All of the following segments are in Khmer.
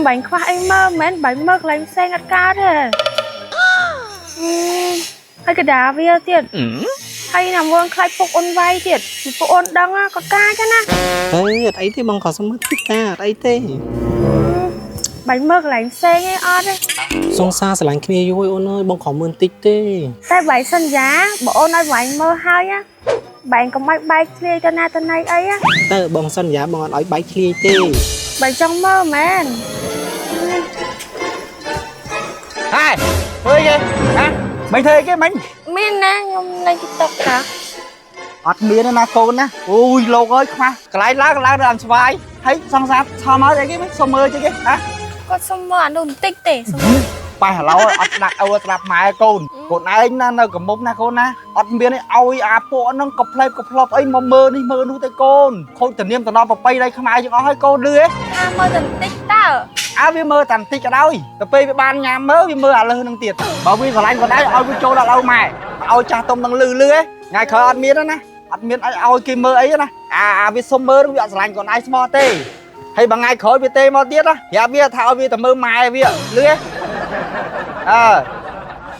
បាញ់ខ្វះអីមើលមែនបាញ់មើលកន្លែងផ្សេងអត់កើតទេហើយកដាវាទៀតហើយណាមួនខ្លាចពុកអូនវាយទៀតពុកអូនដឹងក៏កាចណា ទៅអត់អីទេបងក៏សុំមើលតិចតាអត់អីទេ បាញ់មើលកន្លែងផ្សេងឯងអត់ទេ សង្សារស្រឡាញ់គ្នាយូរហើយអូនអើយបងខំមើលតិចទេ តែបាញ់សន្យាបើអូនឲ្យបាញ់មើលហើយណាបាញ់កុំឲ្យបែកធ្លាយទៅណាទៅណីអីណា ទៅបងសន្យាបងអត់ឲ្យបែកធ្លាយទេ បាញ់ចង់មើលមែន ហើយធ្វើអីគេហ៎មិនធ្វើអីគេមិញ មានណាខ្ញុំនៅ TikTok តា អត់មានទេណាកូនណាអូយលោកអើយខ្មាស់កន្លែងឡើងកន្លែងដល់ស្វាយហើយសង្សារឆមមកអីគេមិញសុំមើលជិះគេហ៎ គាត់សុំមើលអានោះបន្តិចទេសុំ ប៉ះឡោអត់ដាក់ឲ្យស្ដាប់ម៉ែកូនកូនឯងណានៅកំមុំណាកូនណាអត់មានឲ្យអាពួកហ្នឹងក៏ផ្លែបក៏ផ្លប់អីមកមើលនេះមើលនោះទេកូនខូចតនៀមតំណប្របីដៃខ្មែរយើងអស់ហើយកូនលឺហ៎ ថាមើលតែបន្តិចតើ អើវាមើលតែបន្តិចក៏ដោយទៅពេលវាបានញ៉ាំមើលវាមើលអាលើសនឹងទៀតបើវាស្រឡាញ់ក៏ដែរឲ្យវាចូលដល់ឲ្យម៉ែឲ្យចាស់ទុំនឹងលឺលឺហ៎ថ្ងៃក្រោយអត់មានទេណាអត់មានឲ្យឲ្យគេមើលអីណាអាអាវាសុំមើលវាអត់ស្រឡាញ់ខ្លួនឯងស្មោះទេហើយបើថ្ងៃក្រោយវាទេមកទៀតណាប្រាប់វាថាឲ្យវាទៅមើលម៉ែវាលឺហ៎អើ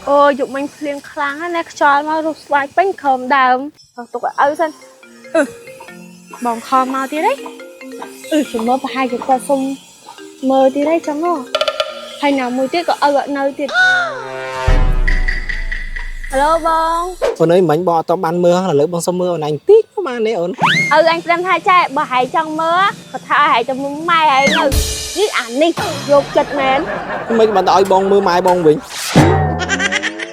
អូយប់មិញភ្លៀងខ្លាំងណាស់ខ្យល់មករុះស្វាយពេញក្រោមដើមទុកឲ្យឪសិនអឺបងខំមកទៀតហីអឺខ្ញុំមើលប្រហែលជាគាត់សុំមើលទៀតហីចឹងហ៎ហើយណាមួយទៀតក៏ឪអត់នៅទៀតហៅឡូបង អូនអើយមិញបងអត់តបានមើលឥឡូវបងសុំមើលអូនឯងតិចក៏បានទេអូន ឪអញប្រាប់ថាចេះបើហែងចង់មើលគាត់ថាឲ្យហែងទៅមើលម៉ែហែងនៅនេះអានេះយកចិត្តមែន មិនបានទៅឲ្យបងមើលម៉ែបងវិញ